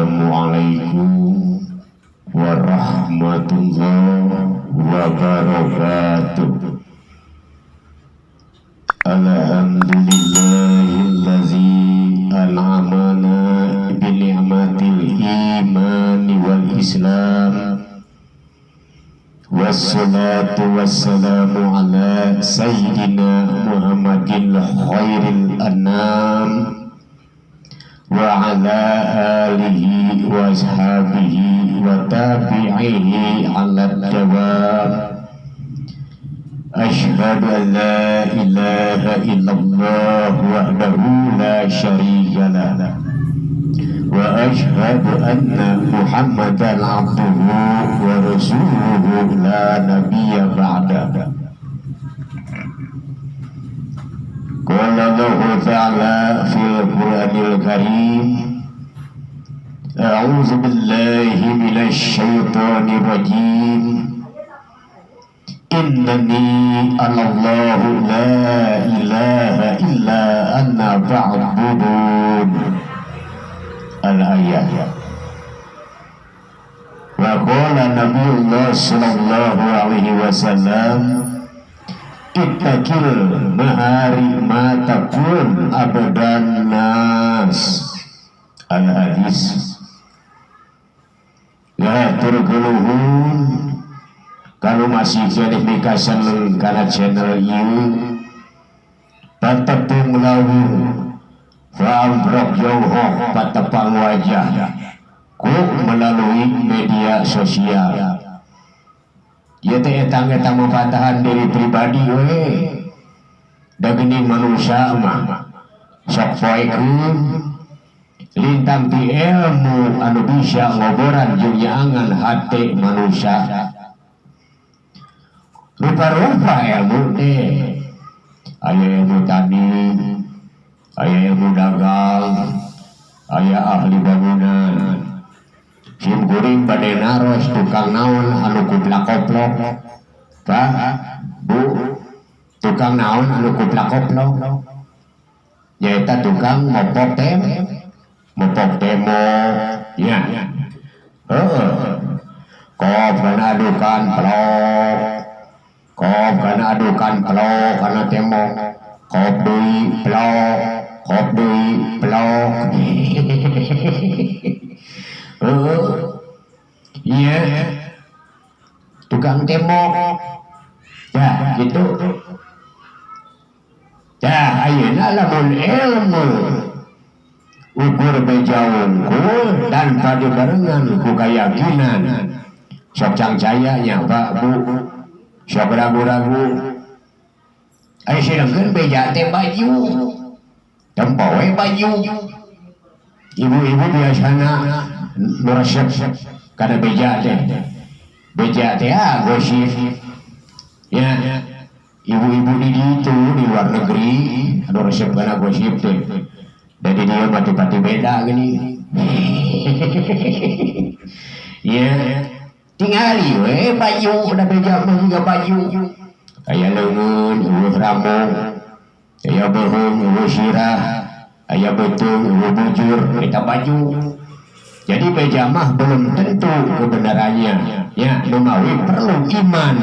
Assalamualaikum warahmatullahi wabarakatuh. Alhamdulillahillazi an'amana bi ni'matil imani wal islam. Wassalatu wassalamu ala sayyidina Muhammadin khairil anam wa ala alihi wa ashabihi wa tabi'ihi ala dawam. Ashhadu an la ilaha illallah wahdahu la syarika lah wa ashhadu anna Muhammadan abduhu wa rasuluhu la nabiyya ba'da. Qala Allahu ta'ala fil Qur'anil Karim, a'udzu billahi minasy syaithanir rajim. Innani anallahu la ilaha illa ana fa'budun. Al-ayat. Wa qala Nabiyullah sallallahu alaihi wasallam, ittaqil mahari ma takun abadan nas. Al-hadis. Ya turguluhun, kalau masih jadi mikasan kana channel ieu patepung lawu fambrok jauhok patepang wajah ku melalui media sosial. Ieu teh etang-etang mapatahan diri pribadi we. Da geuning manusia mah sok poekeun lintang ti ilmu anu bisa ngoboran jeung nyaangan hate manusia. Rupa-rupa ilmu teh, aya ilmu tani, aya ilmu dagang, aya ahli bangunan. Sim kuring bade naros tukang naon anu kuplak-koplok. Pak, Bu, tukang naon anu kuplak-koplok? Nyaeta tukang mopok tem, mopok tembok, ya. Heeh. Kop kana adukan pelok. Kop kana adukan pelok kana tembok. Kop deui pelok, kop deui pelok. Heeh. Iya. Tukang tembok. Ya, gitu. Ya, ayeuna lamun ilmu ukur beja wungkul tanpa dibarengan ku kayakinan. Sok cangcaya nya Pak, Bu. Sok ragu-ragu. Aya sedengkeun beja teh baju. Tempo we baju. Ibu-ibu biasana nu resep kana beja teh. Beja teh ah gosip. Ya, ibu-ibu di ditu di luar negeri anu resep kana gosip teh. Jadi dia mati-mati beda gini. Ya, tingali we baju udah beja mah juga baju. Aya leungeun eueuh rambut, aya beuheung eueuh sirah, aya beuteung eueuh bujur eta baju. Jadi beja mah belum tentu kebenarannya. Ya, lumawi perlu iman.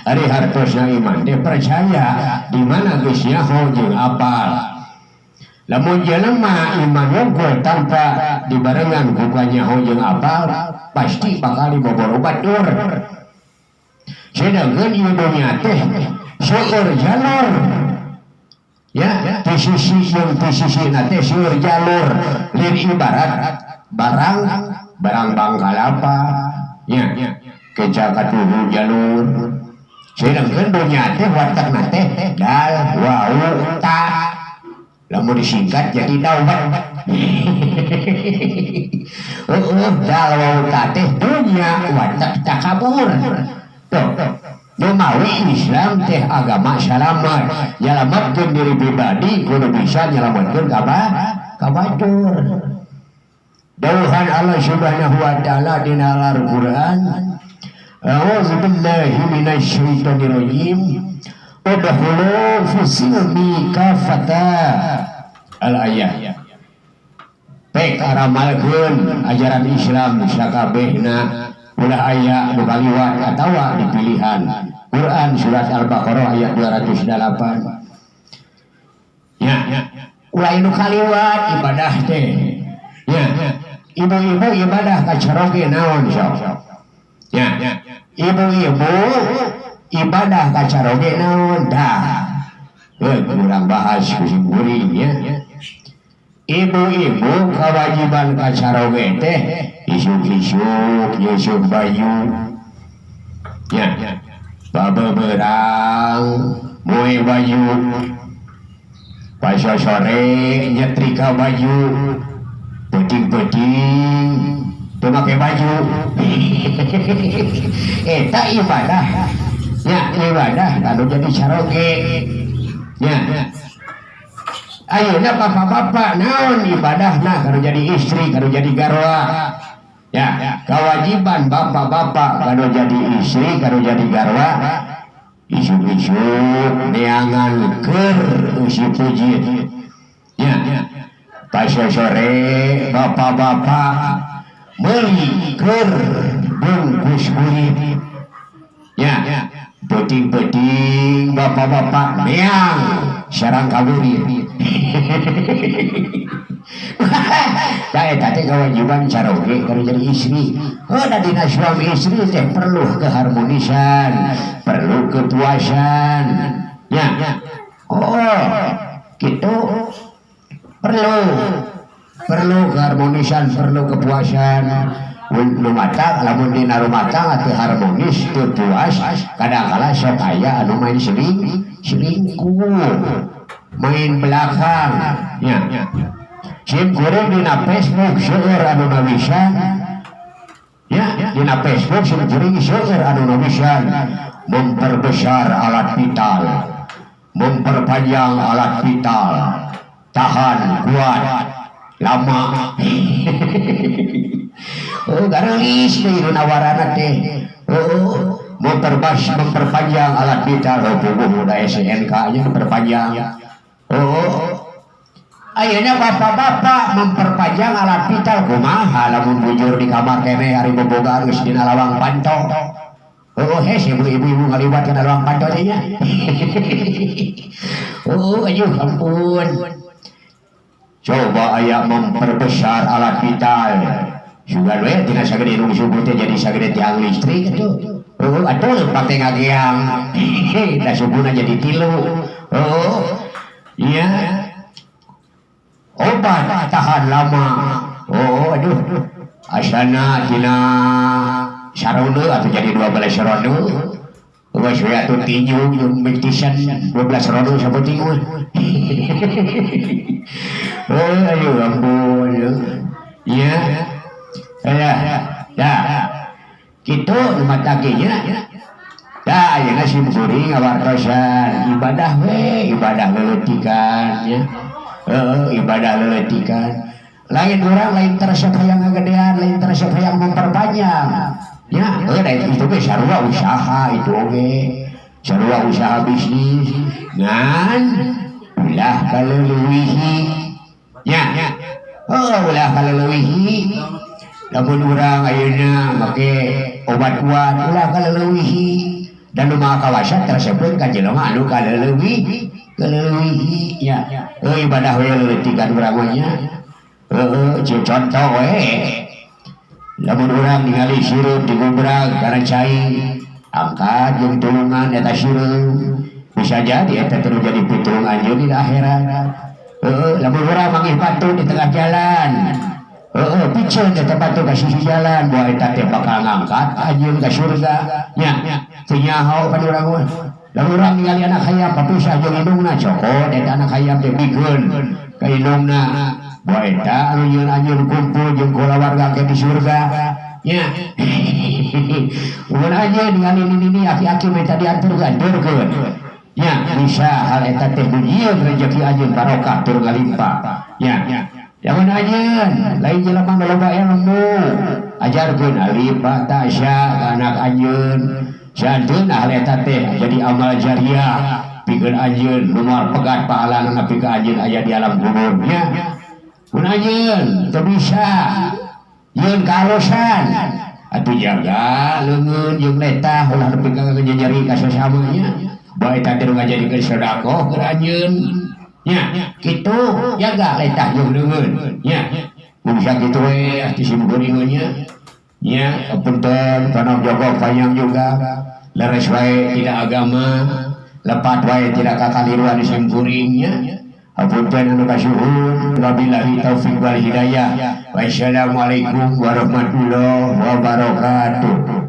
Ari hartosna iman dia percaya di mana geus nyaho jeung apal. Lamun jelema iman wungkul tanpa dibarengan ku kanyaho jeung apal, pasti bakal diboboro batur. Sedangkan ieu dunya teh seueur jalur. Ya, di sisi jeung di sisi na teh seueur jalur. Lain ibarat barang barang bangkalapa, ya, keca katuhu jalur. Sedangkan dunya teh watakna teh dal wau ta. Lamun disingkat jadi daubat. Heeh, dal wau ta teh dunya watak takabur. Tuh, Numawi Islam teh agama salamat, nyalamatkeun diri pribadi kudu bisa nyalamatkeun ka batur. Dawuhan Allah Subhanahu wa taala dina Al-Qur'an, A'udzu billahi minasyaitonir rajim. Udkhulu fi silmi kafata. Al-ayat. Pek aramalkeun ajaran Islam sakabehna ulah aya nu kaliwat atawa dipilihan. Quran surat Al-Baqarah ayat 208. Ya, ulah nu kaliwat ibadah teh. Ya, ibu-ibu ibadah ka caroge naon sok? Ya, ibu-ibu ibadah ka caroge naon dah. Kurang bahas kusim kuring ya. Ibu-ibu kewajiban ka caroge teh isuk-isuk nyusuk baju. Ya, babeberang moe baju. Pas sore nyetrika baju. Peuting-peuting teu make baju. Eta ibadah. Ya, ibadah anu jadi caroge. Ya. Ayeuna bapak-bapak naon ibadahna kanu jadi istri, kanu jadi garwa. Ya, kewajiban bapak-bapak kanu jadi istri, kanu jadi garwa isuk-isuk neangan keur eusi pujit. Ya. Pas sore bapak-bapak meuli keur bungkus kulit. Ya. Peuting-peuting bapak-bapak neang sarang kaburit. Da eta teh kewajiban caroge kalau jadi istri. Oh, da dina suami istri teh perlu keharmonisan, perlu kepuasan. Ya. Oh, gitu. Perlu keharmonisan, perlu kepuasan. Rumah tangga, lamun dina rumah tangga teu harmonis, teu puas, kadang-kala sok aya anu main selingkuh, main belakang. Ya. Sim kuring dina Facebook seueur anu nawisan. Ya, dina Facebook sim kuring seueur anu nawisan memperbesar alat vital, memperpanjang alat vital, tahan kuat lama. Oh, garelis deui nu nawarana teh. Oh, memperpanjang alat vital, oh puguh udah SNK nya memperpanjang. Oh, ayeuna bapak-bapak memperpanjang alat vital kumaha lamun bujur di kamar keneh ari bobogaan geus dina lawang panto. Oh, hes ibu-ibu ngaliwat kana lawang panto teh nya. Oh, aduh ampun. Coba aya memperbesar alat vital. Sugan we tina sagede indung subuh teh jadi sagede tiang listrik atuh. Oh, atuh leupak teh ngageang. Da subuhna jadi tilu. Oh, iya. Obat tahan lama. Oh, aduh. Asana tina saronde atuh jadi 12 ronde. Geus we atuh tinju jeung mektisan 12 ronde sapenting mah. Oh, aduh ampun. Iya. Ya, ya. Kitu nu matakinya. Da ayeuna sim kuring ngawartosan ibadah we, ibadah leuleutikan ya. Heeh, ibadah leuleutikan. Lain urang lain teresep hayang ngagedean, lain teresep hayang memperpanjang. Ya, heuh da itu ge sarua usaha itu oge. Sarua usaha bisnis. Ngan ulah kaleulewihi. Ya. Heuh, ulah kaleulewihi. Lamun urang ayeuna make obat kuat ulah kaleulewihi. Dan nu maha kawasa tersebut ka jelema anu kaleulewihi ya. Heuh, ibadah we leuleutikan urang mah nya. Heuh, contoh we. Lamun urang ningali sirup digubrag kana cai, angkat jeung tulungan eta sirup. Bisa jadi eta terus jadi pitulung anjeun di akhirat. Heuh, lamun urang manggih batu di tengah jalan. Heeh, piceun eta batu ka sisi jalan, boa eta teh bakal ngangkat anjeun ka surga. Nya, teu nyaho pan urang mah. Lamun urang ningali anak hayam papisah jeung indungna, cokot eta anak hayam teh bikeun ka indungna. Boa eta anu nyieun anjeun kumpul jeung kulawarga ke di surga. Nya. Mun anjeun ningali nini aki-aki minta dianturkeun, Nya, bisa hal eta teh nyieun rezeki anjeun barokah tur ngalimpah. Nya. Jangan anjeun, lain jelema nu loba ilmu. Ajarkeun alif ba ta sya ka anak anjeun. Janteun hal eta teh jadi amal jariah pikeun anjeun nu moal pegat pahalana nepi ka anjeun aya di alam kubur nya. Mun anjeun teu bisa yeun kaharusan atuh jaga leungeun jeung letah ulah nepi ka nyeri ka sasamanya bae eta teh ngajadikeun sedekah keur anjeun nya kitu jaga letah jeung leungeun nya mun sakitu we ti simkuring nya nya punten panok jogok panjang juga leres wae tidak agama lepat wae tidak kakaliruan simkuring nya. Apunten anu kasuhun, wabillahi taufik wal hidayah. Wassalamualaikum warahmatullahi wabarakatuh.